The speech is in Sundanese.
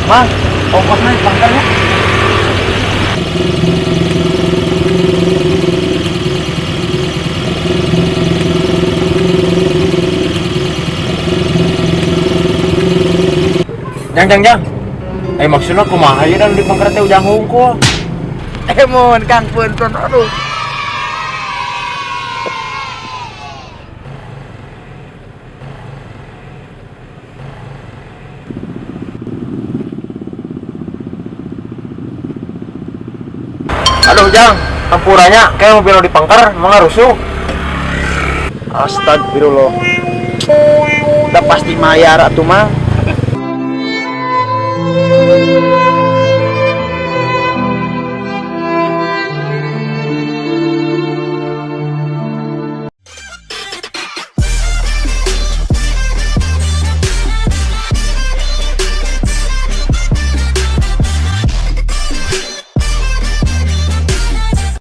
Mang, ongkosna dipangker nya. Jang, jang, jang. Eh, maksudnya kumaha ieu dan dipangker teh Ujang hungkul? Eh, mohon Kang, punten, aduh. Aduh, Jang, hampuranya kayak mobil lo dipangker, emang rusuh. Astagfirullah. Udah pasti mayar atuh, Mang.